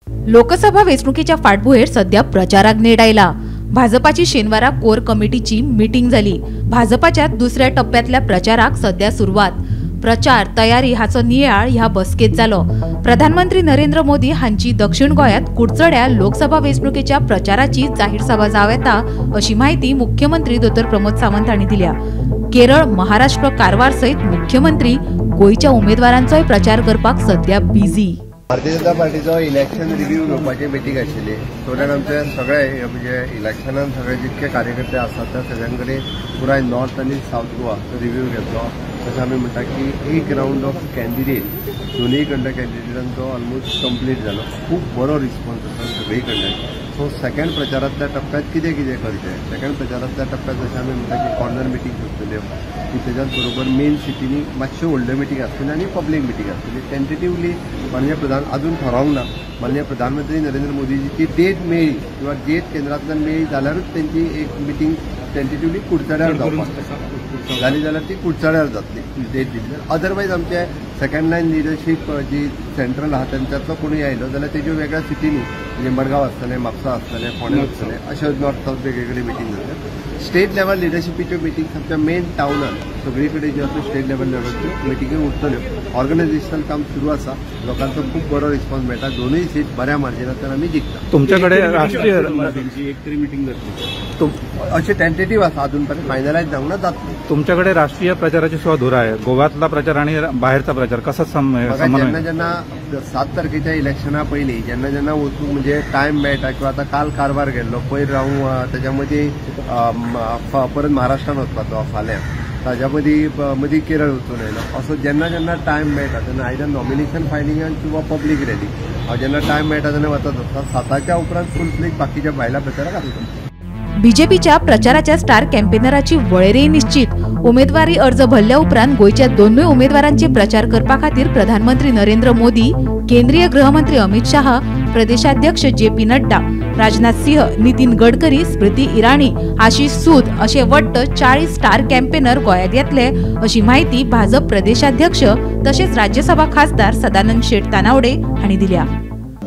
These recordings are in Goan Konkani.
लोकसभा वेंचणुकेच्या फाटभुंयेर सध्या प्रचाराक नेट आयला. भाजपाची शेनवारा कोर कमिटीची मिटींग जाली. भाजपाच्या दुसऱ्या टप्प्यांतल्या प्रचाराक सध्या सुरवात. प्रचार तयारी हाचो नियाळ ह्या बसकेत जालो. प्रधानमंत्री नरेंद्र मोदी हांची दक्षिण गोंयांत कुडचड्या लोकसभा वेंचणुकेच्या प्रचाराची जाहीर सभा जावं येता अशी म्हायती मुख्यमंत्री दोतोर प्रमोद सावंत हांणी दिल्या. केरळ, महाराष्ट्र, कारवार सयत मुख्यमंत्री गोंयच्या उमेदवारांचोय प्रचार करपाक सध्या busy. Bharatiya Janata पार्टीचो election review घेवपाची मिटींग आशिल्ली. सो आमचे सगळे म्हणजे इलेक्शनान सगळे जितके कार्यकर्ते आसात त्या सगळ्यां कडेन पुराय नॉर्थ आनी सावथ गोवा रिव्यू घेतलो. तशें आमी म्हणटा की एक रावंड ऑफ कॅन्डिडेट दोनूय कडल्या कॅन्डिडेटांचो ऑलमोस्ट कंप्लीट जालो. खूब बरो रिस्पॉन्स आसा सगळी कडल्यान. सो सेकंड प्रचारांतल्या टप्प्यांत कितें कितें करचें, सेकंड प्रचारांतल्या टप्प्यांत जशें आमी म्हणटा की कॉर्नर मिटींग आसतल्यो की तेज्याच बरोबर मेन सिटीनी मातश्यो व्हडल्यो मिटींग आसतल्यो आनी पब्लीक मिटींग आसतली. टेंटेटिवली माननीय प्रधान अजून थारावंक ना, माननीय प्रधानमंत्री नरेंद्र मोदीजीची डेट मेळ्ळी किंवा डेट केंद्रांतल्यान मेळ्ळी जाल्यारूच तेंची एक मिटींग टेंटेटिवली कुडचड्यार जावपाक जाली जाल्यार ती कुडचड्यार जातली डेट दिली. अदरवायज आमचे सेकंड लायन लिडरशीप जी सेंट्रल आहा तेंच्यातलो कोणूय आयलो जाल्यार तेज्यो वेगळ्या सिटींनी म्हणजे मडगांव आसतलें, म्हापसा आसतलें, फोंडें आसतलें, अश्यो नॉर्थ सावथ वेगवेगळी मिटींग जातल्यो. स्टेट लेवल लिडरशिपीच्यो मिटींग आमच्या मेन टावनान सगळी कडेन ज्यो आसा स्टेट लेवल लेवलच्यो मिटिंग्यो उरतल्यो. ऑर्गनायझेशनल काम सुरू आसा. लोकांचो खूब बरो रिस्पॉन्स मेळटा. दोनूय सीट बऱ्या मार्जिनांतल्यान आमी जिखता. तुमच्याकडे राष्ट्रीय एक तरी मिटींग जातली अशें टेंटेटिव्ह आसा, अजून पर्यंत फायनलायज जावंक ना, जातली. तुमच्याकडे राष्ट्रीय प्रचाराची सुद्धा धुरा आहे. गोव्यातला प्रचार आणि बाहेरचा प्रचार कसा जेन्ना जेन्ना 7 तारखेच्या इलेक्शना पयलीं जेन्ना जेन्ना वचूंक म्हणजे टायम मेळटा किंवा आतां काल कारवार गेल्लो, पयर हांव तेच्या मदीं परत महाराष्ट्रान वचपाचो फाल्यां, ताज्या मदीं मदीं केरळ वचून आयलो. असो जेन्ना जेन्ना टायम मेळटा तेन्ना आयदर नॉमिनेशन फायलिंगान किंवा पब्लीक रॅली हांव जेन्ना टायम मेळटा तेन्ना वचत आसता. 7 उपरांत फूल फ्लेज बाकीच्या भायल्या प्रचाराक आसता. बीजेपीच्या प्रचाराच्या स्टार कॅम्पेनराची वळेरी निश्चित. उमेदवारी अर्ज भरल्या उपरांत गोंयच्या दोनूय उमेदवारांचे प्रचार करपा खातीर प्रधानमंत्री नरेंद्र मोदी, केंद्रीय गृहमंत्री अमित शाह, प्रदेशाध्यक्ष जे पी नड्डा, राजनाथ सिंह, नितीन गडकरी, स्मृती इराणी, आशिष सूद असे वट्ट 40 स्टार कॅम्पेनर गोंयांत येतले अशी म्हायती भाजप प्रदेशाध्यक्ष तशेंच राज्यसभा खासदार सदानंद शेट तानावडे हांणी दिल्या.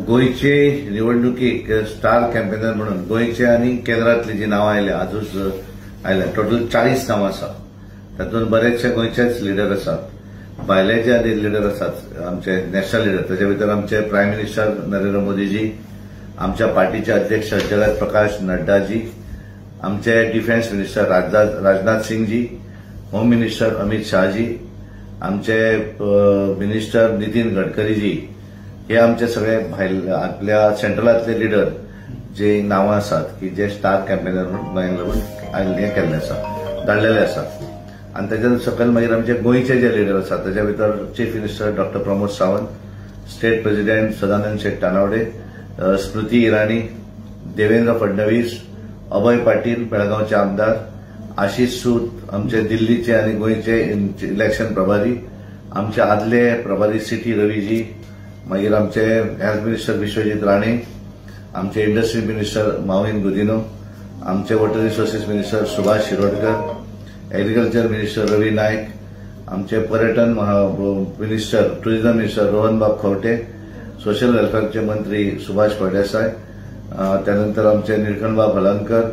गोंयचे निवडणुकीक स्टार कॅम्पेनर म्हणून गोंयचे आनी केंद्रांतली जी नांवां आयल्या आजूच आयल्या टोटल 40 नांवां आसा. तातूंत बरेचशे गोंयचेच लिडर आसात, भायले जे आनी लिडर आसात आमचे नॅशनल लिडर, ताचे भितर आमचे प्रायम मिनिस्टर नरेंद्र मोदीजी, आमच्या पार्टीचे अध्यक्ष जगत प्रकाश नड्डाजी, आमचे defence minister Rajnath Singhji, home minister Amit Shahji, आमचे मिनिस्टर नितीन गडकरीजी, हे आमचे सगळे भायले आपल्या सेंट्रलांतले लिडर जे नांवां आसात की जे स्टार कॅम्पेनर म्हणून गोंयांक लागून हें केल्ले आसा, धाडलेले आसात. आनी ताच्या सकयल मागीर आमचे गोंयचे जे लिडर आसात ताच्या भितर chief minister doctor Pramod Sawant, state president Sadanand Shet Tanavade, Smriti Irani, Devendra Fadnavis, Abhay Patil बेळगांवचे आमदार, आशिष सूद आमचे दिल्लीचे आनी गोंयचे इलेक्शन प्रभारी, आमचे आदले प्रभारी सिटी रवीजी, मागीर आमचे हेल्थ मिनिस्टर विश्वजीत राणे, आमचे इंडस्ट्री मिनिस्टर माविन गुदिनो, आमचे water resources minister Subhash Shirodkar, agriculture minister Ravi Naik, आमचे पर्यटन minister tourism minister रोहनबाब Khaunte, social वेलफेअरचे मंत्री सुभाष फळदेसाय, त्यानंतर आमचे निळकंठबाब हलंकर,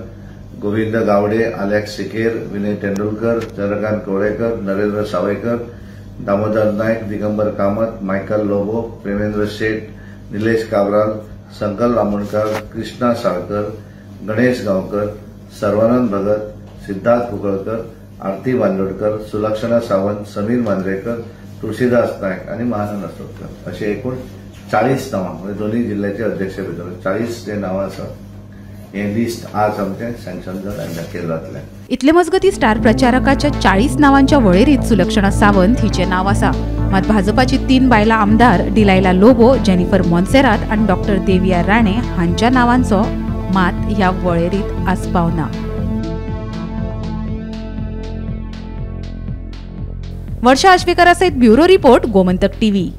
गोविंद गावडे, आलेक्स सिकेर, विनय तेंडुलकर, चंद्रकांत कोळेकर, नरेंद्र सावयकर, दामोदर नायक, दिगंबर कामत, मायकल लोबो, प्रेमेंद्र शेट, निलेश काब्राल, संकल्प आमोणकर, कृष्णा साळकर, गणेश गांवकर, सर्वानंद भगत, सिद्धार्थ कुंकळकर, आरती बांदोडकर, सुलक्षणा सावंत, समीर मांद्रेकर, तुळशीदास नायक आणि महानंद असोदकर असे एकूण 40 नांवां म्हणजे दोन्ही जिल्ह्याचे अध्यक्ष भितर 40 जे नांवां आसात हे लिस्ट आज आमचें सँक्शन जालें केंद्रांतल्यान. इतले मजगती स्टार प्रचारकाच्या 40 नावांच्या वळेरीत सुलक्षणा सावंत हिचें नांव आसा. मात भाजपाची 3 बायलां आमदार डिलायला लोबो, जेनिफर मोन्सेरात आनी डॉक्टर देविया राणे हांच्या नावांचो मात ह्या वळेरीत आस्पाव ना. वर्षा आश्वेकरा सहित ब्युरो रिपोर्ट, गोमंतक टीव्ही.